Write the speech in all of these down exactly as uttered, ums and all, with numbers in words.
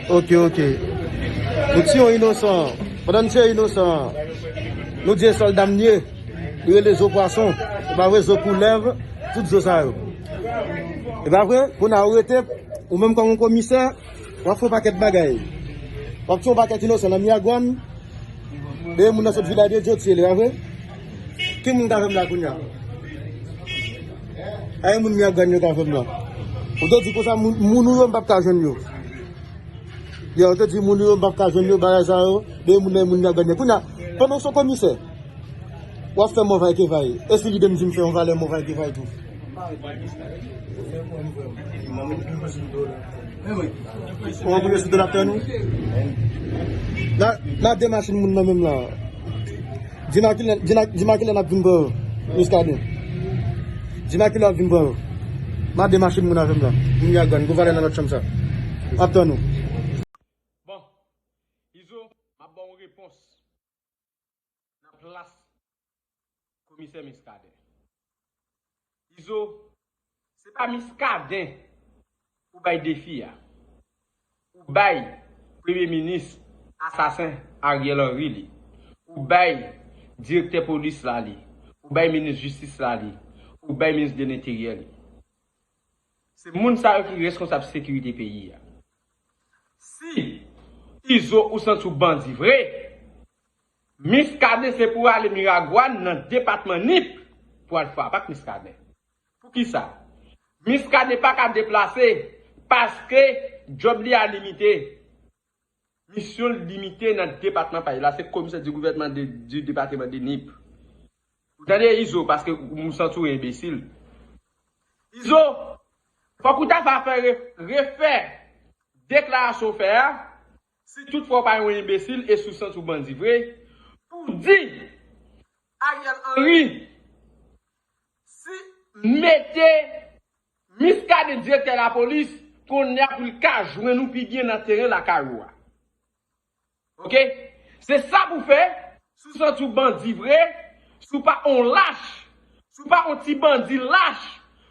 Ok, ok. Nou tiye yon inosan. Pandan n tiye inosan, nou di e sòlda m ye. Li rele zo pwason. E pa vre, zo koulèv, tout zo sa yo. E pa vre, kounye a ou rete, ou menm kòm yon komisè, w ap fè yon pakèt bagay. W ap tiye yon pakèt inosan nan Miragwàn. Dèyè moun nan sot Vilaj de Dye, tiye li, pa vre? Ki moun k avè m la kounye a? Ay, moun Miragwàn yo k avè m la. Ou te di konsa, moun, moun ou yo, m p ap ka jwenn yo. Yo, ou te di moun ou yo, m p ap ka jwenn yo, bagay sa yo, dèyè moun nan, moun Miragwàn yo. Kounye a, pandan w se komisè, w ap fè mòvay ke vay. E si lide m di m fè yon valè mòvay ke vay tou? Ou anboule sou do laptè nou? La, la de machin moun nan menm la. Di m a kilè, di m a, di m a kilè n ap vin pran yo, Miskaden. Di m a kilè n ap vin pran yo. M a de machin moun avè m la. Moun Miragwàn, gwo valè nan lòt chanm sa. Ap tann nou. Bon, Izo, m ap ba w repons nan plas komisè Miskaden. Izo, se pa Miskaden ou bay defi a. Ou bay premye minis asasen Ariel Henry li. Ou bay direktè polis la li. Ou bay minis jistis la li. Ou bay minis de lenteryè li. Se moun sa yo ki reskonsab sekirite peyi a. Si Izo ou santi w bandi vre, Miskaden se pou ale Miragwàn nan depatman Nip pou al frape ak Miskaden. Poukisa? Miskaden pa ka deplase paske djòb li a limite. Misyon l limite nan depatman pa li. La se komisè di gouvènman de, di depatman de Nip. Ou tande Izo, paske ou santi w enbesil. Izo, fòk ou ta va fè re-, refè deklarasyon w fè a, si toutfwa w pa yon enbesil e si w santi w bandi vre, pou di Ariel Henry, si mete Miskaden direktè lapolis, kounye a pou l ka jwenn ou pi byen nan teren lakay ou a. Ok? Se sa pou fè, si w santi w bandi vre, si w pa on lach, si w pa on ti bandi lach,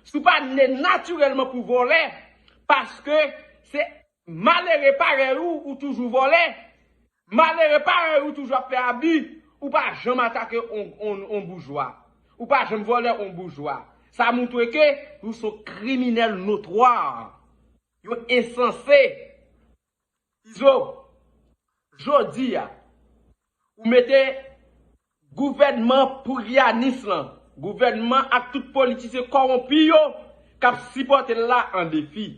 si w pa ne natirèlman pou vòlè, paske se malere parèy ou, ou toujou vòlè. Malere parèy ou toujou ap fè abi, ou pa janm atake on, on, on boujwa. Ou pa janm vòlè on boujwa. Sa montre ke ou se on kriminèl notwa. Yon ensanse. Izo, jodi a, ou mete gouvènman pouriyanis lan, gouvènman ak tout politisyen kòwonpi yo k ap sipòte l la an defi.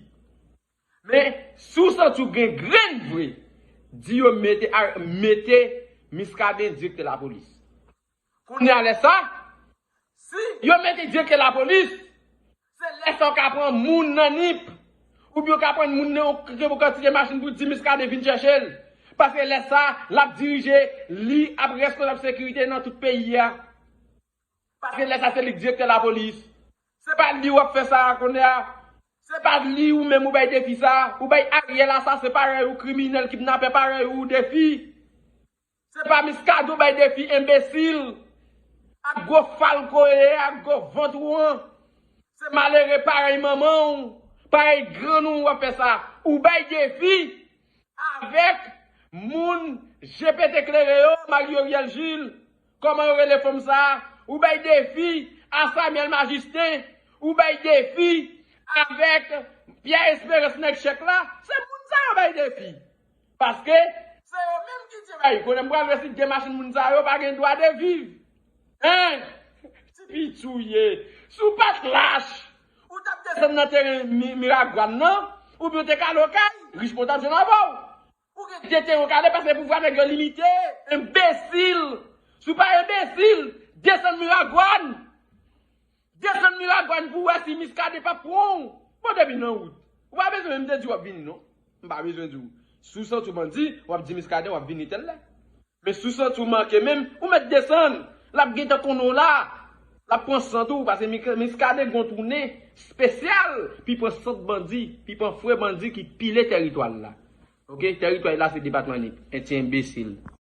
Men, si w santi w gen grenn vre, di yo mete, a, mete Miskaden direktè lapolis. Kounye a lè sa, si yo mete direktè lapolis, se lè sa w ka pran moun nan Nip, oubyen w ka pran moun nan yon, yon kantite machin pou di Miskaden vin chèche l. Paske lè sa, l ap dirije, li ap reskonsab sekirite nan tout peyi a. Paske lè sa se li k direktè lapolis. Se pa li w ap fè sa a kounye a. Se pa li ou menm ou bay defi sa a. Ou bay Ariel asasen parèy ou, kriminèl, kidnapè parèy ou defi. Se pa Miskaden w bay defi, enbesil. Ak gwo fal ko ye, ak gwo vant ou an. Se malere parèy manman w, parèy grann ou w ap fè sa. Ou bay defi avèk moun G P T klere yo, Mario Riel Gilles, kòman yo rele fanm sa a? Ou bay defi a Samuel Majistin, ou bay defi avèk Pierre Espérance nèg chèk la, se moun sa yo bay defi. Paske se yo menm ki di, bay, konnen m pral resi de machin moun sa yo pa gen dwa de viv. Hein? Ti piti w ye. Si w pa t lach, ou t ap desann nan teren Mi-, Miragwàn nan, oubyen w te ka ale Okay, Richemond t ap jwenn avè w. Ou gen de teren w ka ale paske pouvwa nèg yo limite. Enbesil. Si w pa enbesil, desann Miragwàn. Desann Miragwàn pou w wè si Miskaden p ap pran w. Bon, depi nan wout. Ou pa bezwen menm te di w ap vini, non. M pa bezwen di w. Si w santi w bandi, w ap di Miskaden w ap vini tèl lè. Men si w santi w manke menm, ou mèt desann. L ap gentan konnen w la. L ap pran sant ou, paske Mik-, Miskaden gon tounen espesyal, pi pran sant bandi, pi pran fre bandi ki pile tèritwa l la. Ok, tèritwa l la se depatman Nip. En ti enbesil.